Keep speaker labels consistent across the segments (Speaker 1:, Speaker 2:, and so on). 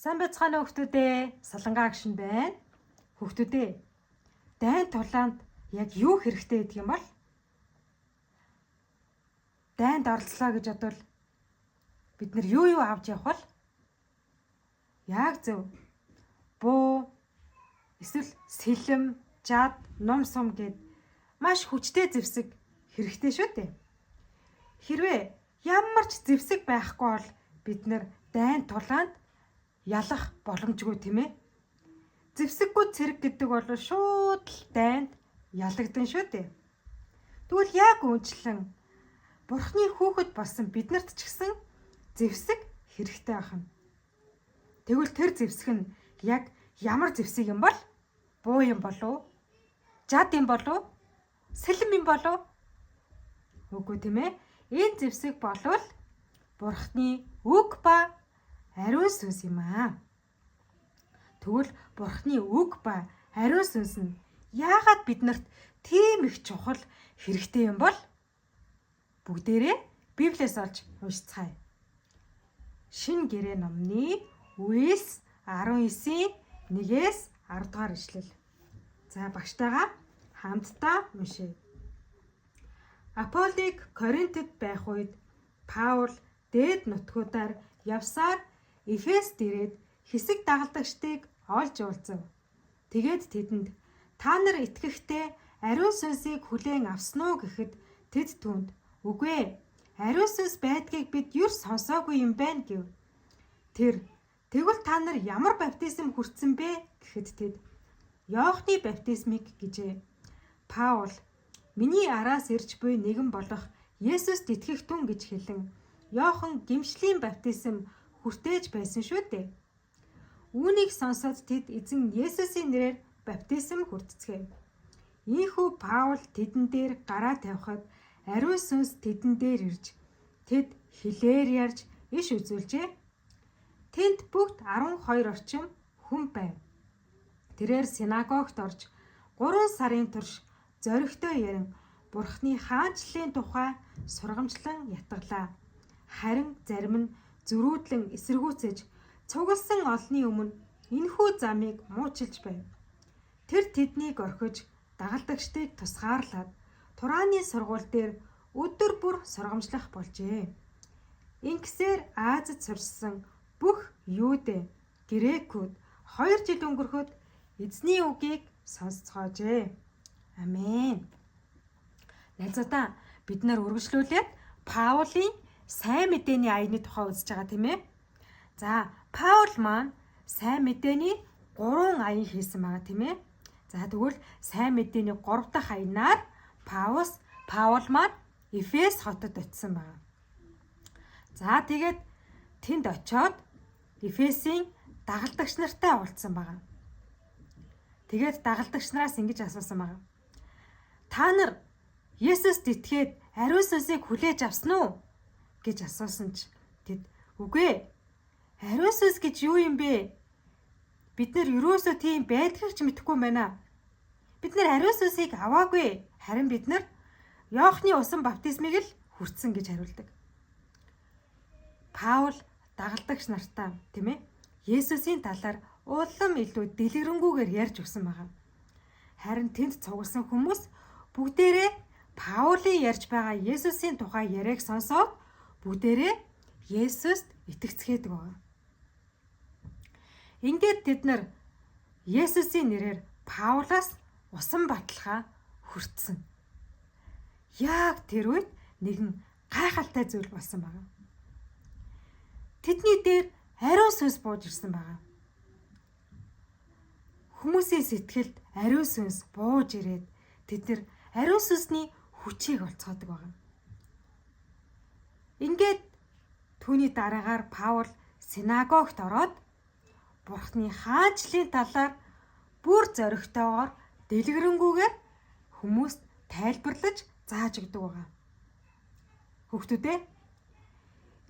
Speaker 1: Сайн байцгаана уу хүүхдүүдээ? Салангаа агшин байна. Хүүхдүүдээ, дайн тулаанд яг юу хэрэгтэй гэдэг юм бол? Дайнд оролцлоо гэж бодвол бид нар юу юу авч явах вэ? Яг зөв. Буу, эсвэл сэлэм, жад, нум сум гэд маш хүчтэй зэвсэг хэрэгтэй шүү дээ. Хэрвээ ямар ч зэвсэг байхгүй бол бид нар дайн тулаанд ялах боломжгүй, тийм ээ. Зэвсэггүй цэрэг гэдэг бол шууд л дайнд ялагдан шүү дээ. Тэгвэл яг үүнчлэн Бурхны хүүхэд болсон биднэрт ч гэсэн зэвсэг хэрэгтэй байна. Тэгвэл тэр зэвсэг нь яг ямар зэвсэг юм бол? Буу юм болов? Жад юм болов? Сэлэм юм болов? Үгүй, тийм ээ. Энэ зэвсэг болвол Бурхны үг ба ариун сүнс юм аа. Тэгвэл Бурхны үг ба ариун сүнс нь яагаад биднэрт тийм их чухал хэрэгтэй юм бол? Бүгдээрээ Библиэс олж уншицгаая. Шинэ гэрээ номны Үйлс 19-ийн 1-ээс 10 дугаар ишлэл. За, багштайгаа хамтдаа уншъя. Аполлыг Коринтод байх үед Паул дээд нутгуудаар явсаар Эфест ирээд хэсэг дагалдагчдыг олж уулзав. Тэгээд тэдэнд та нар итгэхдээ ариун сүнсийг хүлээн авсан уу гэхэд тэд түүнд үгүй ээ, ариун сүнс байдгийг бид ер сонсоогүй юм байна гэв. Тэр тэгвэл та нар ямар баптизм хүртсэн бэ гэхэд тэд Иохны баптизмыг гэжээ. Паул миний араас ирж буй нэгэн болох Есүст итгэх түн гэж хэлэн Иохан гэмшлийн баптизм хүртээж байсан шүү дээ. Үүнийг сонсоод тэд эзэн Есүсийн нэрээр баптизм хүртцгээв. Ийнхүү Паул тэдэн дээр гараа тавихад ариун сүнс тэдэн дээр ирж тэд хэлээр ярьж иш үзүүлжээ. Тэнд бүгд 12 орчим хүн байв. Тэрээр синагогт орж 3 сарын турш зоригтой ярин Бурхны хаанчлалын тухай сургамжлан ятгалаа. Харин зарим нь зөрүүдлэн эсэргүүцэж цугласан олонны өмнө энэхүү замыг муучилж байв. Тэр тэднийг орхиж дагалдагчдыг тусгаарлаад Турааны сургууль дээр өдөр бүр сургамжлах болжээ. Ингэсээр Азид сурсан бүх Юудэ, Грекүүд 2 жил өнгөрөхөд эзний үгийг сонсцоожээ. Амен. Найзуудаа, бид нар үргэлжлүүлээд Паулийн сайн мэдээний аяны тухай үзэж байгаа, тийм ээ. За, Паул маань сайн мэдээний 3 аян хийсэн байгаа, тийм ээ. За, тэгвэл сайн мэдээний 3 дахь аянаар Паул маань Эфес хотод очисон байна. За, тэгээд тэнд очиод Эфесийн дагалдагч нартай уулзсан байгаа. Тэгээд дагалдагч нараас ингэж асуусан байгаа. Та нар Есүст итгээд ариун сүнсийг хүлээж авсан уу гэж асуусан ч тэд үгүй ээ. Ариун сүнс гэж юу юм бэ? Бид нар ерөөсөө тийм байдгийг ч мэдэхгүй байна. Бид нар ариун сүнсийг аваагүй. Харин бид нар Иохны усан баптизмыг л хүртсэн гэж хариулдаг. Паул дагалдагч нартаа, тийм ээ, Есүсийн талаар улам илүү дэлгэрэнгүйгээр ярьж өгсөн байгаа. Харин тэнд цугласан хүмүүс бүгдээрээ Паулийн ярьж байгаа Есүсийн тухай яриаг сонсоод бүгдээрээ Есүст итгэцгээдэг байгаа. Ингээд тэд нар Есүсийн нэрээр Паулаас усан баталгаа хүртсэн. Яг тэр үед нэгэн гайхалтай зүйл болсон байна. Тэдний дээр ариун сүнс бууж ирсэн байгаа. Хүмүүсийн сэтгэлд ариун сүнс бууж ирээд тэд нар ариун сүнсний хүчийг олцгоодог байгаа. Ингээд түүний дараагаар Паул синагогт ороод Бурхны хаанчлалын талаар бүр зоригтойгоор дэлгэрэнгүйгээр хүмүүст тайлбарлаж зааж өгдөг байгаа. Хүүхдүүдээ,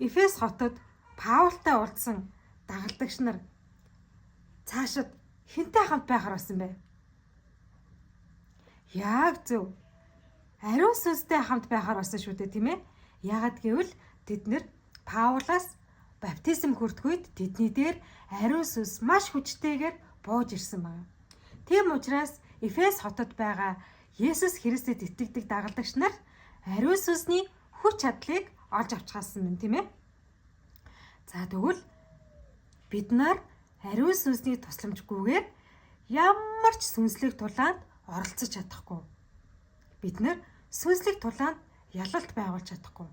Speaker 1: Эфес хотод Паултай уулзсан дагалдагч нар цаашид хэнтэй хамт байхаар болсон бэ? Яг зөв. Ариун сүнстэй хамт байхаар болсон шүү дээ, тийм ээ? Яагаад гэвэл тэд нар Паулаас баптизм хүртэх үед тэдний дээр ариун сүнс маш хүчтэйгээр бууж ирсэн байна. Тийм учраас Эфес хотод байгаа Есүс Христэд итгэдэг дагалдагч нар ариун сүнсний хүч чадлыг олж авчгаасан юм, тийм ээ. За, тэгвэл бид нар ариун сүнсний тусламжгүйгээр ямар ч сүнслэг тулаанд оролцож чадахгүй. Бид нар сүнслэг тулаанд ялалт байгуулж чадахгүй.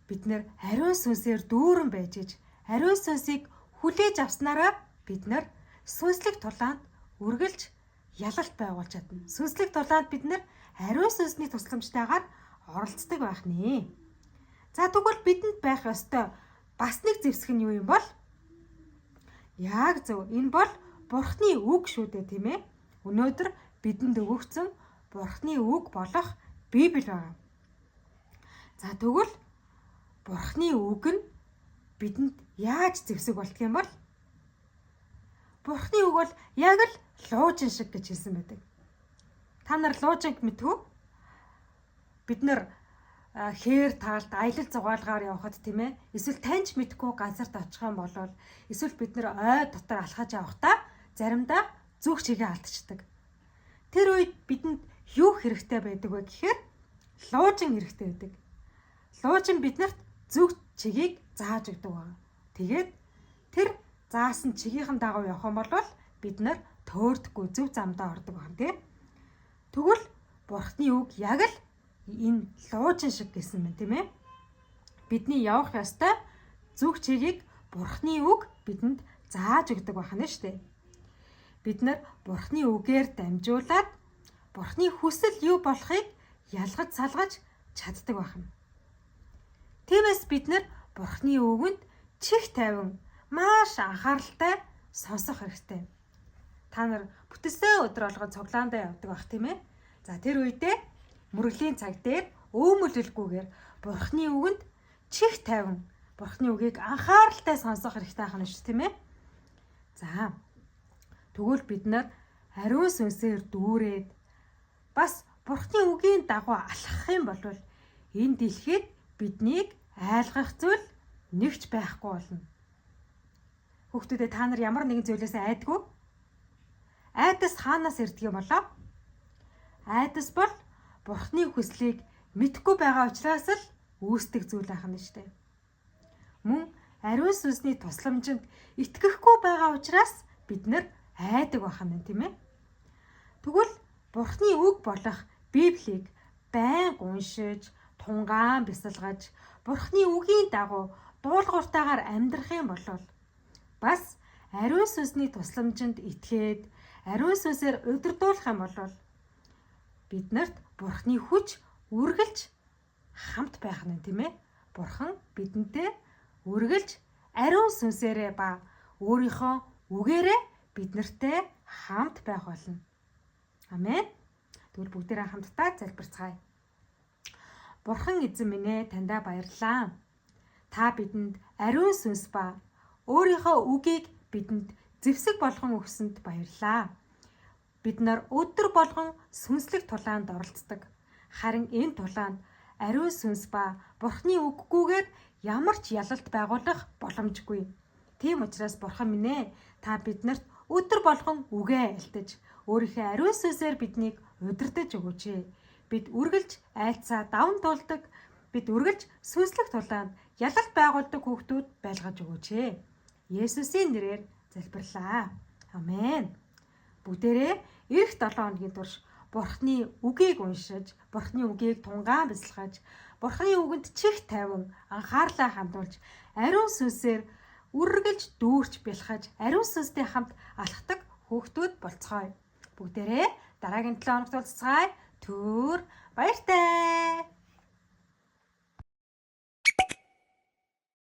Speaker 1: Бид нар ариун сүнсээр дүүрэн байж иж ариун сүнсийг хүлээж авснараа бид нар сүнслэг тулаанд үргэлж ялалт байгуулж чадна. Сүнслэг тулаанд бид нар ариун сүнсний тусламжтайгаар оролцдог байх нэ. За, тэгвэл бидэнд байх ёстой бас нэг зэвсэг нь юу юм бол? Яг зөв. Энэ бол Бурхны үг шүү дээ, тийм ээ. Өнөөдөр бидэнд өгөгдсөн Бурхны үг болох Библи байна. За, тэгвэл Бурхны үг нь бидэнд яаж зэвсэг болдго юм бол? Бурхны үг бол яг л луужин шиг гэж хэлсэн байдаг. Та нар луужинг мэдэх үү? Бид нар хээр таалд аялал зугаалгаар явхад, тийм ээ, эсвэл таньж мэдэхгүй газарт очих юм бол, эсвэл бид нар ой дотор алхаж явахдаа заримдаа зүг чигээ алдчихдаг. Тэр үед бидэнд юу хэрэгтэй байдаг вэ гэхээр луужин хэрэгтэй байдаг. Луужин биднэрт зүг чигийг зааж өгдөг байна. Тэгээд тэр заасан чигийнхэн дагуу явах юм бол бид нар төөрдөхгүй, зөв замдаа ордог байна, тийм. Тэгвэл Бурхны үг яг л энэ луужин шиг гэсэн мэн, тийм ээ. Бидний явах ёстой зүг чигийг Бурхны үг бидэнд зааж өгдөг байна шүү дээ. Бид нар Бурхны үгээр дамжуулаад Бурхны хүсэл юу болохыг ялгаж салгаж чаддаг байна. Тиймээс бид нар Бурхны үгэнд чих тавин маш анхааралтай сонсох хэрэгтэй. Та нар бүтэнсээ өдөр болгон цуглаандаа явдаг байх, тийм ээ. За, тэр үедээ мөргөлийн цаг дээр өөмөлөлгүйгээр Бурхны үгэнд чих тавин Бурхны үгийг анхааралтай сонсох хэрэгтэй байна шүү, тийм ээ. За, тэгвэл бид нар ариун сүнсээр дүүрээд бас Бурхны үгийн дагуу алхах юм бол энэ дэлхийд биднийг айлгах зүйл нэг ч байхгүй болно. Хүүхдүүдээ, та нар ямар нэгэн зүйлээс айдгүй? Айдас хаанаас ирдэг юм болоо? Айдас бол Бурхны хүслийг мэдэхгүй байгаа учраас л үүсдэг зүйл байх нь шүү дээ. Мөн ариун сүнсний тусламжинд итгэхгүй байгаа учраас бид нар айдаг байх нь, тийм ээ. Тэгвэл Бурхны үг болох Библийг байнга уншиж, тунгаан бясалгаж, Бурхны үгийн дагуу дуулууртайгаар амьдрах юм бол бас ариун сүнсний тусламжинд итгээд ариун сүнсээр удирдуулах юм бол биднэрт Бурхны хүч үргэлж хамт байх нь, тийм ээ. Бурхан бидэнтэй үргэлж ариун сүнсээрээ ба өөрийнхөө үгээрээ биднэртэй хамт байх болно. Амен. Тэгвэл бүгдээрээ хамтдаа залбирцгаая. Бурхан эзэн минь ээ, таньдаа баярлалаа. Та бидэнд ариун сүнс ба өөрийнхөө үгийг бидэнд зэвсэг болгон өгсөнд баярлалаа. Бид нар өдөр болгон сүнслэг тулаанд оролцдог. Харин энэ тулаанд ариун сүнс ба Бурхны үггүйгээр ямар ч ялалт байгуулах боломжгүй. Тийм учраас, Бурхан минь ээ, та биднэрт өдөр болгон үгээ альтаж, өөрийнхөө ариун сүнсээр биднийг удирдах өгөөч. Бид үргэлж айлцаа даван туулдаг, бид үргэлж сүнслэг тулаанд ялалт байгуулдаг хүүхдүүд байлгаж өгөөч. Есүсийн нэрээр залбирлаа. Амен. Бүгдээрээ ирэх 7 хоногийн турш Бурхны үгийг уншиж, Бурхны үгийг тунгаан бясалгаж, Бурхны үгэнд чих тавин анхаарлаа хандуулж, ариун сүнсээр үргэлж дүүрч бялхаж, ариун сүнстэй хамт алхдаг хүүхдүүд болцгоё. Бүгдээрээ дараагийн 7 хоногт уулзцгаая. Түр баяртай.